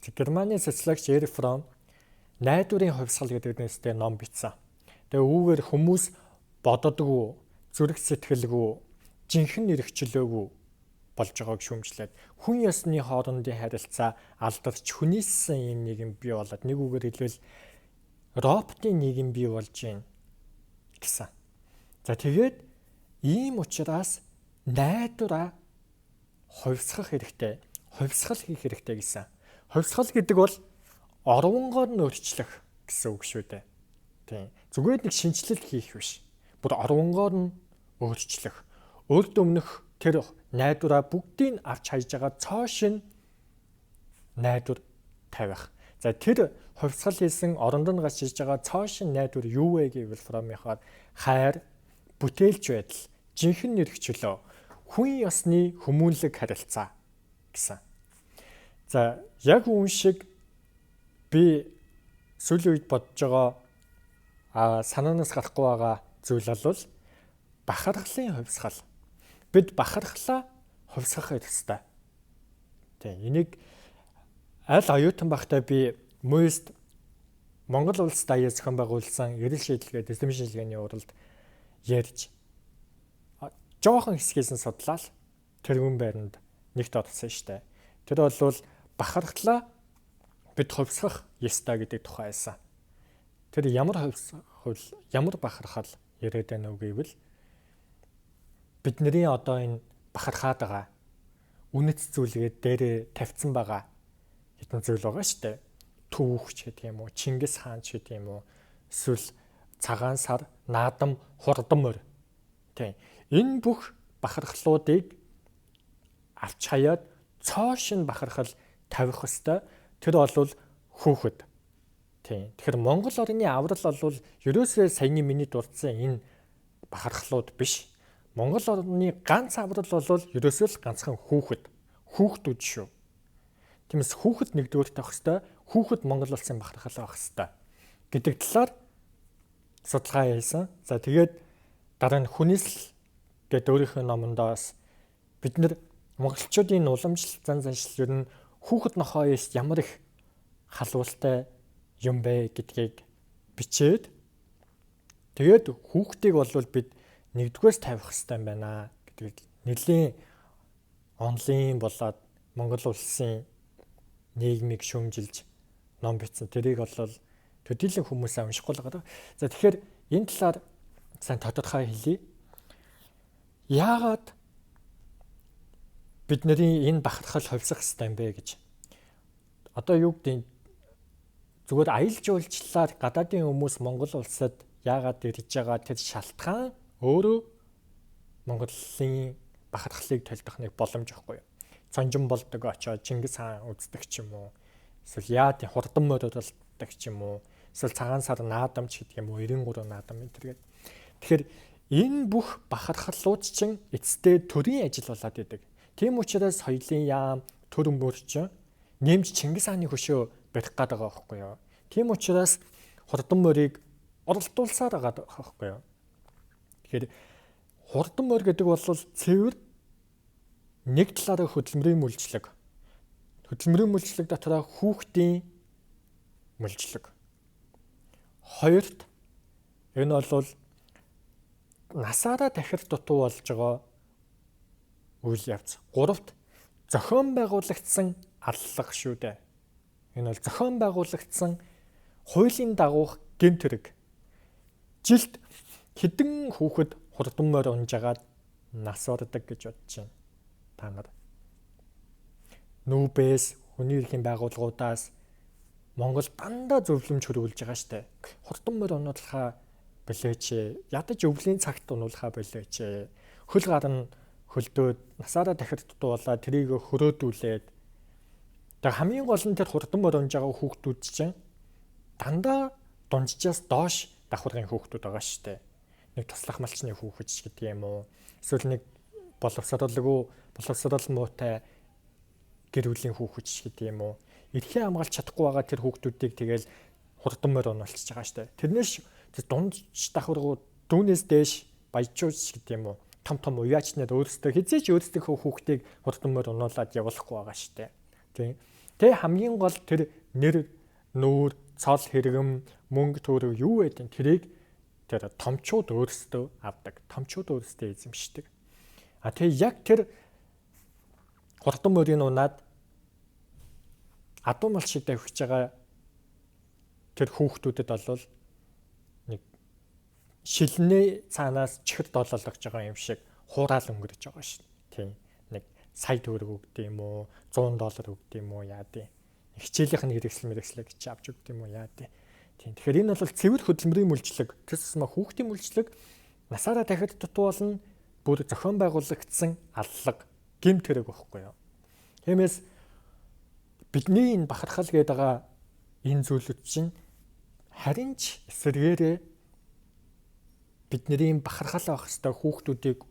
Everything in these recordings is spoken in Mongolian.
Германы социологч Эрих Фром найдварын хувьсгал гэдэг нэртэй ном бичсэн. Тэгээ үүгээр хүмүүс бододгүй, зүрх сэтгэлгүй, жинхэнэ эрхчлөөгүй болж байгааг шүүмжлээд хүн ёсны хоорондын харилцаа алдарч хүнийсэн юм нийгэм бий болоод, нэг үгээр хэлбэл, роботын нийгэм бий болж байна гэсэн. За, тэгээд ийм учраас найдвараа хувьсгах хэрэгтэй, хувьсгал хийх хэрэгтэй гэсэн. Хувьсгал гэдэг бол орвонгоор нь өөрчлөх гэсэн үг шүү дээ. Тийм. Зүгээр нэг шинэчлэл хийх биш. Бүр орвонгоор нь өөрчлөх. Урд өмнөх тэр найдвараа бүгдийг авч хайж байгаа цоо шинэ найдвар тавих. За, тэр хувьсгал хийсэн, оронд нь гарч ирж байгаа цоо шинэ найдвар юу вэ гэвэл Фромынхоор хайр, бүтээлч байдал, жинхэнэ эрх чөлөө, хүн ёсны хүмүүнлэг харилцаа гэсэн. За, яг үүн шиг би сүүлийн үед бодож байгаа, санаанаас гарахгүй байгаа зүйл бол бахархлын хувьсгал. Бид бахархлаа хувьсгах ёстой. Тийм, энийг аль оюутан байхдаа би МУИС-д Монгол улс даяар зохион байгуулсан эрэл шийдэлгээ дэсэм шинжилгээний уралд ярьж жоохон хэсгээс нь судлаад тэргүүн байранд нэгт орсон штэ. Тэр бол бахархлаа бид хувьсгах ёстой гэдэг тухай байсан. Тэр ямар хувьсгал, ямар бахархал яриад байна уу гэвэл бидний одоо энэ бахархаад байгаа үнэт зүйлгээд дээрээ тавьсан байгаа хэдэн зүйл байгаа штэ. Түүхч гэдэг юм уу, Чингис хаан ч гэдэг юм уу, эсвэл цагаан сар, наадам, хурдан морь. Тийм. Энэ бүх бахархлуудыг авч хаяад цоо шин бахархал тавих ёстой. Тэр бол хүүхэд. Тийм. Тэгэхээр Монгол орны аврал бол ерөөсөө саяны миний дурдсан энэ бахархлууд биш. Монгол орны ганц аврал бол ерөөсөө л ганцхан хүүхэд. Хүүхдүүд шүү. Тиймээс хүүхэд нэгдүгээрт авах ёстой. Хүүхэд Монгол улсын бахархал авах ёстой гэдэг талаар судалгаа хийсэн. За, тэгээд дараа нь хүнийсэл гэдэг өөрийнхөө номондоо бас бид нар монголчуудын уламжлалт зан заншил ер нь хүүхэд нохоо ямар их халуултай юм бэ гэдгийг бичээд, тэгээд хүүхдийг бол бид нэгдүгээрс тавих хэрэгтэй юм байна гэдгийг нэлийн онлын болоод Монгол улсын нийгмийг шүүмжилж ном бичсэн. Тэрийг бол төдийлөн хүмүүсээ уншихгүй л байгаа. За, тэгэхээр энэ талаар сайн тодорхой хэлье. Яагаад бидний энэ бахархал хувьсах хэрэгтэй юм бэ гэж. Одоо юу гэдэг, зүгээр аялал жуулчлалаар гадаадын хүмүүс Монгол улсад яагаад ирж байгаа тэр шалтгаан өөрөө Монголын бахархлыг толдох нэг боломж байхгүй юу? Цонжин болдог очоод Чингис хаан үздэг ч юм уу. Эсвэл яа тийм хурдан морилдог ч юм уу. Эсвэл цагаан сар наадамч гэдэг юм уу, 93 наадам энэ төргээд. Тэгэхээр энэ бүх бахархлууд чинь эцэстээ төрийн ажил болоод идэг. Тийм учраас соёлын яам, төр мөр чинь нэмж Чингис хааны хөшөө барих гээд байгаа байхгүй юу? Тийм учраас хурдан морийг оролдуулсаар байгаа байхгүй юу? Тэгэхээр хурдан морь гэдэг бол цэвэр нэг талаараа хөдөлмөрийн мүлжлэг. Хөдөлмөрийн мүлжлэг дотроо хүүхдийн мүлжлэг. Хоёрт энэ бол насаараа тахир дутуу болж байгаа үйл явц. Гуравт зохион байгуулагдсан аллага шүү дээ. Энэ бол зохион байгуулагдсан хуулийн дагуух гэмт хэрэг. Жилд хэдэн хүүхэд хурдан морь унжгаад нас ордог гэж бодож байна. Та нар. Нүүбээс, хүний эрхийн байгууллагуудаас Монгол дандаа зөвлөмж хөрвүүлж байгаа штэ. Хурдан морь унуулахаа болооч. Ядаж өвлийн цагт унуулахаа болооч. Хөл гар нь хөлдөөд насаараа тахир дутуу болоод тэрийг хөрөөдүүлээд, тэгээ хамгийн гол нь тэр хурдан морь унж байгаа хүүхдүүд чинь дандаа дунджаас доош давхаргын хүүхдүүд байгаа штэ. Нэг туслах малчны хүүхэд ч гэдэг юм уу. Эсвэл нэг боловсролгүй, боловсрол муутай гэр бүлийн хүүхэд ч гэдэг юм уу. Эрхээ хамгаалж чадахгүй байгаа тэр хүүхдүүдийг тэгэл хурдан морь унуулчихж байгаа штэ. Тэрнээс дундч давхаргуу дүүнээс дээш баяжууч гэдэг юм уу. Том том уяачнаар өөрсдөө хизээч өөрсдийнхөө хүүхдийг хурдан морь унуулад явуулахгүй байгаа штэ. Тийм. Тэ хамгийн гол тэр нэр нүүр, цол хэрэгэм, мөнгө төгрөг юу гэдэг тэрийг тэр томчууд өөрсдөө авдаг. Томчууд өөрсдөө эзэмшдэг. А тэгээ яг тэр хурдан мөрийн унаад адуу мал шиг давхиж байгаа тэр хүүхдүүдэд бол нэг шилний цаанаас чихэр долоолгож байгаа юм шиг хураал өнгөрөж байгаа шин. Тийм. Нэг сая төгрөг өгд юм уу, 100 доллар өгд юм уу яа дий. Хичээлийнх нь хэрэгсэл мэрэгслээ гэж авч өгд юм уу яа дий. Тийм. Тэгэхээр энэ бол цэвэр хөдөлмөрийн мүлжлэг. Тэр тусмаа хүүхдийн мүлжлэг насаараа дахиад дутуу болно. Бүр зохион байгуулагдсан аллага, гэмт хэрэг байхгүй юу. Тиймээс бидний энэ бахархал гэдэг байгаа энэ зүйлүүд чинь харин ч эсэргээрээ бидний бахархал авах ёстой хүүхдүүдийг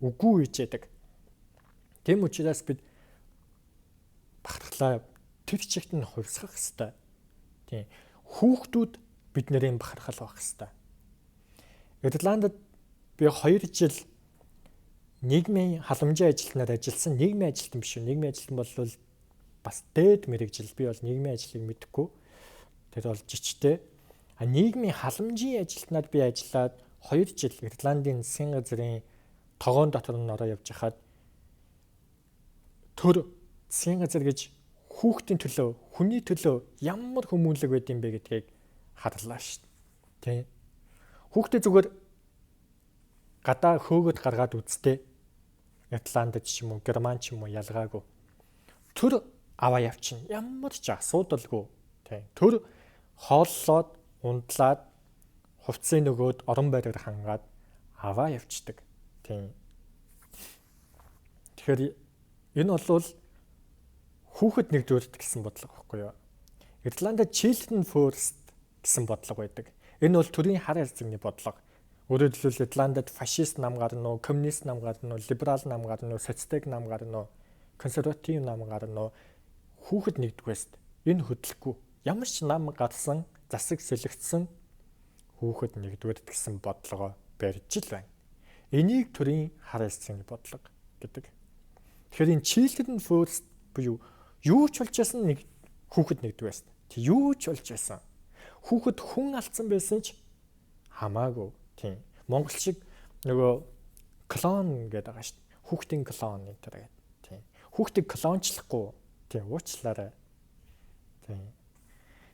үгүй ижээдэг. Тийм учраас бид бахархлаа тэр чигт нь хувьсгах ёстой. Тийм. Хүүхдүүд бидний бахархал байх ёстой. Ирландд би 2 жил нийгмийн халамжийн ажилтнаар ажилласан. Нийгмийн ажилтан биш үү? Нийгмийн ажилтан бол бас дээд мэрэгжил. Би бол нийгмийн ажлыг мэдэхгүй. Тэр бол жичтэй. А нийгмийн халамжийн ажилтнаар би ажиллаад 2 жил Ирландын засгийн газрын тогоон дотор нь ороо явж хахад төр засгийн газар гэж хүүхдийн төлөө, хүний төлөө ямар хүмүүнлэг байд юм бэ гэдгийг харлаа шүү дээ. Тэ. Хүүхдээ зүгээр гадаа хөөгд гаргаад үзтээ. Ирландд ч юм уу, Герман ч юм уу ялгаагүй. Төр аваа явчихна. Ямар ч асуудалгүй. Тэ. Төр хооллоод, ундлаад, хувцсыг нөгөөд орон байраар хангаад аваа явцдаг. Тийм. Тэгэхээр энэ бол хүүхэд нэгдүгээрт гэсэн бодлого байхгүй юу? Ирландд Children First гэсэн бодлого байдаг. Энэ бол төрийн хар хайрцагны бодлого. Өөрөөр хэлбэл Ирландд фашист нам гарна уу, коммунист нам гарна уу, либерал нам гарна уу, социалист нам гарна уу, консерватив нам гарна уу, хүүхэд нэгдүгээрт. Энэ хөдлөхгүй. Ямар ч нам гарсан, засаг сэлэгдсэн хүүхэд нэгдүгээрт гэсэн бодлогоо барьж л байна. Энийг төрийн хар хайрцагны бодлого гэдэг. Тэгэхээр энэ Children First буюу юу ч болж байсан нэг хүүхэд нэгдүгээрт. Тэг юу ч болж байсан. Хүүхэд хүн алдсан байсан ч хамаагүй. Тийм. Монгол шиг нөгөө клон гэдэг байгаа шүү дээ. Хүүхдийн клон энэ тэр гэдэг. Тийм. Хүүхдийг клончлохгүй. Тийм, уучлаарай. Тийм.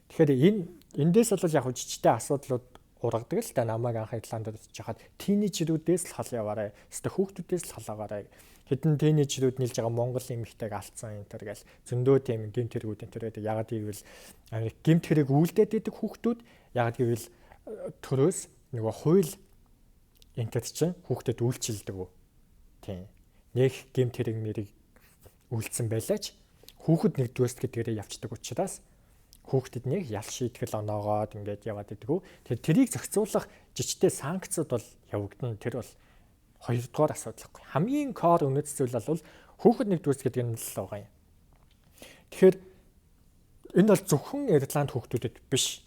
Тэгэхээр энэ эндээс бол яг жижигтэй асуудлууд ургадаг л та. Намайг анх Ирландд очиж хахад тинейжерүүдээс л хол яваарай. Эсвэл хүүхдүүдээс л хол аваарай. Хэдэн тинейжерүүд нийлж байгаа Монгол эмэгтэйг алдсан энэ төр гэл зөндөө тийм гэмт хэрэгүүд энэ төр байдаг. Ягаад гэвэл Америк гэмт хэрэг үйлдээд идэг хүүхдүүд ягаад гэвэл төрөөс нөгөө хууль энэ төр чинь хүүхдэд үйлчилдэг үү. Тийм. Нэх гэмт хэрэг мэрийг үйлдсэн байлаач хүүхэд нэгдүгээрт гэдгээрээ явцдаг учраас хүүхдэд нэг ял шийтгэл оноогоод ингээд яваад идэг үү. Тэгэхээр тэрийг зохицуулах жижигтэй санкцууд бол явагдана. Тэр бол хоёрдугаар асуудал байхгүй. Хамгийн кор үнэт зүйл бол хүүхэд нэгдүгээрт гэдэг нь л байгаа юм. Тэгэхээр энэ бол зөвхөн Ирланд хүүхдүүдэд биш.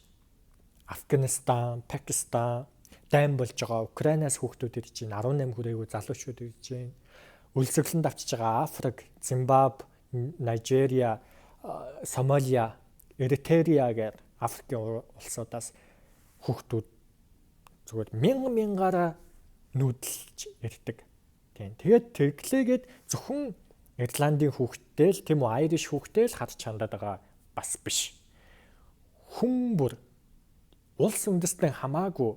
Афганистан, Пакистан, дайн болж байгаа Украинаас хүүхдүүд ирж байна. 18 хүрээгүй залуучууд ирж байна. Өлсгөлөнд авчиж байгаа Африк, Зимбаб, Нижерия, Сомалиа, Эритреа гэх Африкийн улсуудаас хүүхдүүд зүгээр мянган мянгаараа нүүдэлж ирдэг. Тийм. Тэгээд тэглээгээд зөвхөн Ирландын хүүхдтэй л тийм үү Irish хүүхдтэй л харж хандаад байгаа бас биш. Хүн бүр улс үндэстэн хамаагүй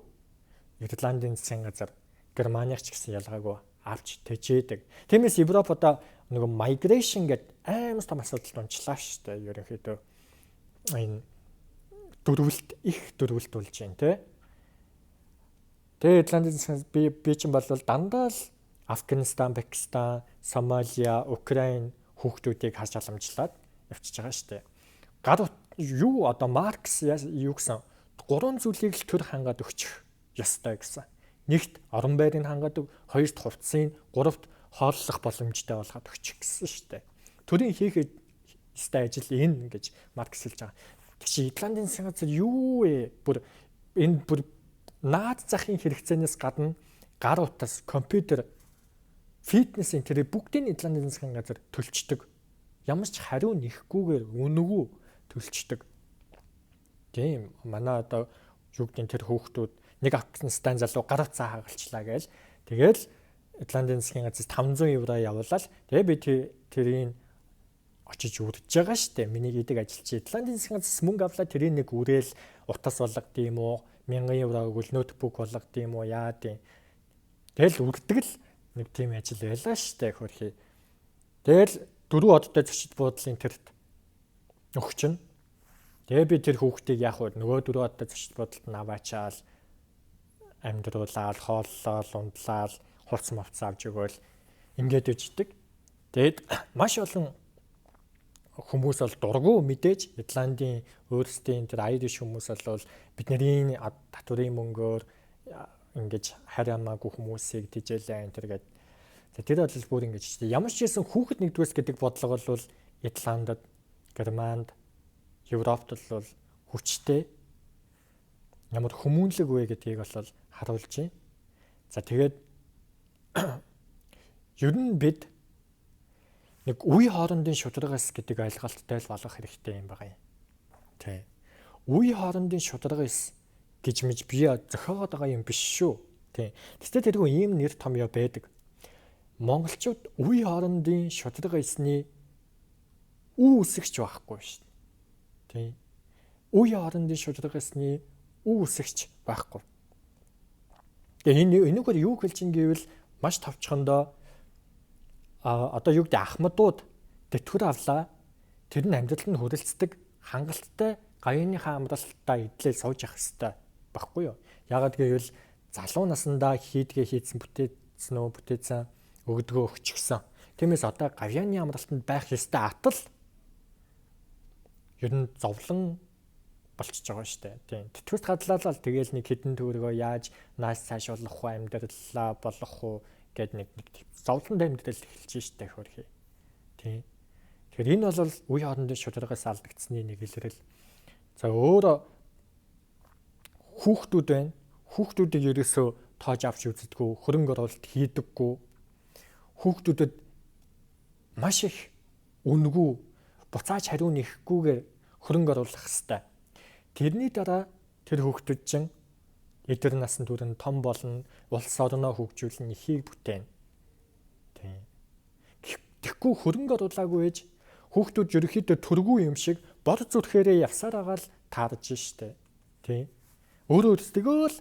Ирландын засгийн газар, Германых ч гэсэн ялгаагүй авч тэжээдэг. Тиймээс Европ одоо нөгөө migration гэдэг амар том асуудалд унчлаа шүү дээ. Ерөнхийдөө энэ дөрвөлт их дөрвөлт болж байна те. Тэгээ Ирландын засгийн би чинь бол дандаа л Афганистан, Пакистан, Сомалиа, Украин хүүхдүүдийг харж халамжлаад явчихж байгаа шүү дээ. Гар юу одоо Маркс юу гэсэн гурван зүйлийг л төр хангаад өгчих ёстой гэсэн. Нэгт орон байрыг хангаад өг, хоёрт хувцсыг, гуравт хооллох боломжтой болгоод өгчих гэсэн шүү дээ. Төрийн хийх ёстой ажил энэ гэж Маркс хэлж байгаа. Тэг чи Ирландын засгийн газар юу вэ? Бүр энэ бүр наад захын хэрэгцээнээс гадна гар утас, компьютер, фитнесийн тэр бүгдийг Ирландын засгийн газар төлчдөг. Ямар ч хариу нэхгүйгээр үнэгүй төлчдөг. Тийм манай одоо юу гэдэг тэр хүүхдүүд нэг Афганистан залуу гар утсаа хагалчлаа гээл. Тэгэл Ирландын засгийн газар 500 евро явуулаад тэгээ би тэрийг очиж үрж байгаа штэ. Миний идэг ажилч Ирландын засгийн газар мөнгө авлаа, тэрийг нэг үрээл утас болгод юм уу, 1000 евро өгвөл ноутбук болгод юм уу, яа тийм. Тэгэл үрдэг л нэг тийм ажил байлаа штэ хөрхий. Тэгэл 4 одтой зочид буудлын тэрт өгчнө. Тэгээ би тэр хүүхдийг яг уу нөгөө 4 одтой зочид буудалд нь аваачаал амьдруулаад, хооллоол, ундлаал, хувц мовц авч өгөөл ингээд өждөг. Тэгэд маш олон хүмүүс бол дургу мэдээж Ирландын өөрсдийн тэр Irish хүмүүс бол бидний татварын мөнгөөр ингэж харь хамаагүй хүмүүсийг тижээлээ энэ төр гээд. За тэр бол бүр ингэж ямар ч байсан хүүхэд нэгдүгээрс гэдэг бодлого бол Ирландд, Германд, Европт бол хүчтэй ямар хүмүүнлэг вэ гэдгийг бол харуулж байна. За тэгээд ер нь бид нэг үе хоорондын шударгаас гэдэг ойлголттой л болох хэрэгтэй юм байна. Тэ. Үе хоорондын шударгаас гэж мэж би зохиогоод байгаа юм биш шүү. Тэ. Тэгтээ тэргүй ийм нэр томьёо байдаг. Монголчууд үе хоорондын шударга эсний үе үсгч байхгүй шүү. Тэ. Үе хоорондын шударга эсний үе үсгч байхгүй. Тэгээ энэ энүүгээр юу хэлж ин гэвэл маш товчхондоо одоо юу гэдэг ахмадууд тэтгэвэр авлаа. Тэр нь амьдрал нь хүрэлцдэг хангалттай гавьяаныхаа амралтаа идлээ сууж явах хэвээр баггүй юу? Яагаад гэвэл залуу насндаа хийдгээ хийцэн бүтээсэн үү бүтээсэн өгдгөө өгчихсөн. Тиймээс одоо гавьяаны амралтанд байх ёстой атал ер нь зовлон болчихж байгаа шүү дээ. Тийм. Тэтгэврт гадлаа л тэгэл нэг хэдэн төгрөгөө яаж нааш цааш болох вэ, амьдралаа болох уу гэд нэг нэг зовлон амьдрал эхэлж штэ хөрхий. Тийм. Тэгэхээр энэ бол үе хоорондын шударгаас алдагдсны нэг илрэл. За өөр хүүхдүүд байна. Хүүхдүүдийг ерөөсөө тоож авч үздэггүй, хөрөнгө оруулалт хийдэггүй. Хүүхдүүдэд маш их үнэгүй буцааж хариу нэхгүйгээр хөрөнгө оруулах хэвээр. Тэрний дараа тэр хүүхдүүд чинь эдгээр насанд хүрэн том болно, улс орноо хөгжүүлнэ, ихийг бүтээн. Тийм. Тэгэхгүй хөрөнгө оруулаагүй ээж хүүхдүүд ерөнхийдөө төргүй юм шиг бор зүрхээрээ явсаар байгаа л таарж штэ. Тийм. Өөрөө өөрсдөө л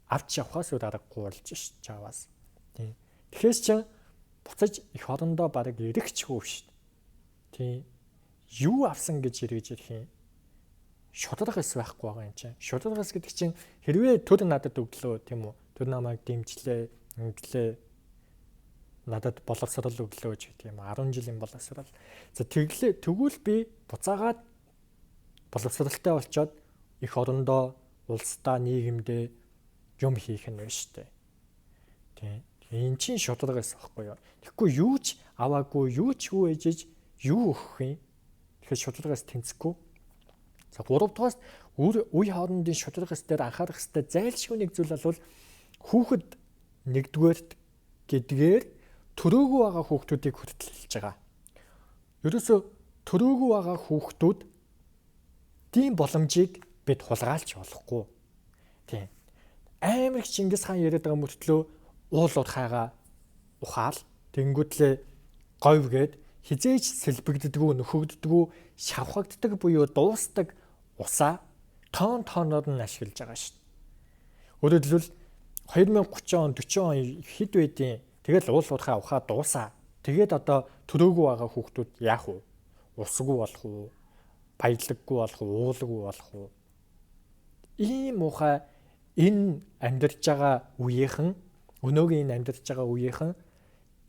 авч явхаас өөр аргагүй болж ш чаваас. Тийм. Тэгэхээр чинь буцаж эх орондоо бараг ирэхчгүй ш. Тийм. Юу авсан гэж эргэж ирэх юм? Шударга эс байхгүй байгаа юм чинь. Шударга эс гэдэг чинь хэрвээ төр надад өглөө тийм үү? Төр намайг дэмжлээ, инглээ надад боловсрол өглөө ч гэдэг юм 10 жилийн боловсрол. За тэглээ тэгвэл би буцаагаад боловсралтай болчоод эх орондоо улсдаа нийгэмдээ юм хийх нь байна шүү дээ. Тийм. Энэ чинь шударга эс байхгүй юу? Тэгэхгүй юу ч аваагүй, юу ч хүү ээжэж юу өгөх юм? Тэгэхээр шударгаас тэнцэхгүй. За 3 дугаас үе хоорондын шударгаас дээр анхаарах хэрэгтэй зайлшгүй нэг зүйл бол хүүхэд нэгдүгээрт гэдгээр төрөөгүй байгаа хүүхдүүдийг хүртэл хэлж байгаа. Ерөөсө төрөөгүй байгаа хүүхдүүд тийм боломжийг бид хулгайлж болохгүй. Тийм. Амар их Чингис хаан яриад байгаа мөртлөө уул уурхайгаа ухаал тэнгүүтлээ говь гээд хизээж сэлбэгддэггүй, нөхөгддөггүй, шавхагддаг буюу дуустдаг усаа тоон тооноор нь ашиглаж байгаа шүү дээ. Өөрөөр хэлбэл 2030 он 40 он хэд байдیں۔ Тэгэл уул уурхай ухаа дуусаа. Тэгээд одоо төрөөгүй байгаа хүүхдүүд яах вэ? Усгүй болох уу? Баялаггүй болох уу? Уулгүй болох уу? Ийм муухай энэ амьдарч байгаа үеийнхэн өнөөгийн энэ амьдарч байгаа үеийнхэн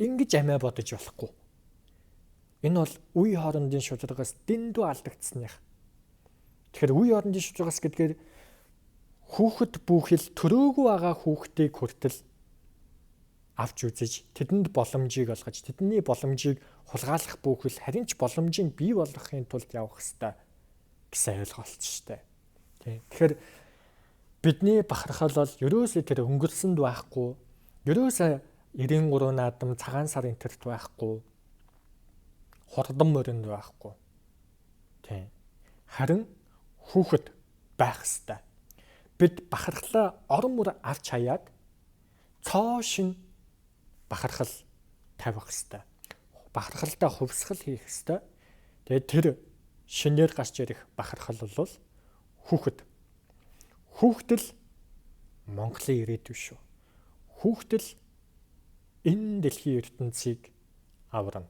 ингэж амиа бодож болохгүй. Энэ бол үе хоорондын шударгаас дэндүү алдагдсаных. Тэгэхээр үе хоорондын шударгаас гэдгээр хүүхэд бүхэл төрөөгүй байгаа хүүхдийг хүртэл авч үзэж тэдэнд боломжийг олгож тэдний боломжийг хулгайлах бүхэл харин ч боломжийг бий болгохын тулд явах ёстой гэсэн ойлголт шүү дээ. Тийм. Тэгэхээр бидний бахархал бол ерөөсөө тэр өнгөрсөнд байхгүй, ерөөсөө 93 наадам цагаан сарын тэрт байхгүй. Хурдан моринд байхгүй. Тийм. Харин хүүхэд байх ёстой. Бид бахархлаа орон мөр авч хаяад цоо шин бахархал тавих ёстой. Бахархалтай хувьсгал хийх ёстой. Тэгээд тэр шинээр гарч ирэх бахархал бол хүүхэд. Хүүхэд л Монголын ирээдүй шүү. Хүүхэд л энэ дэлхийн ертөнцийг аварна.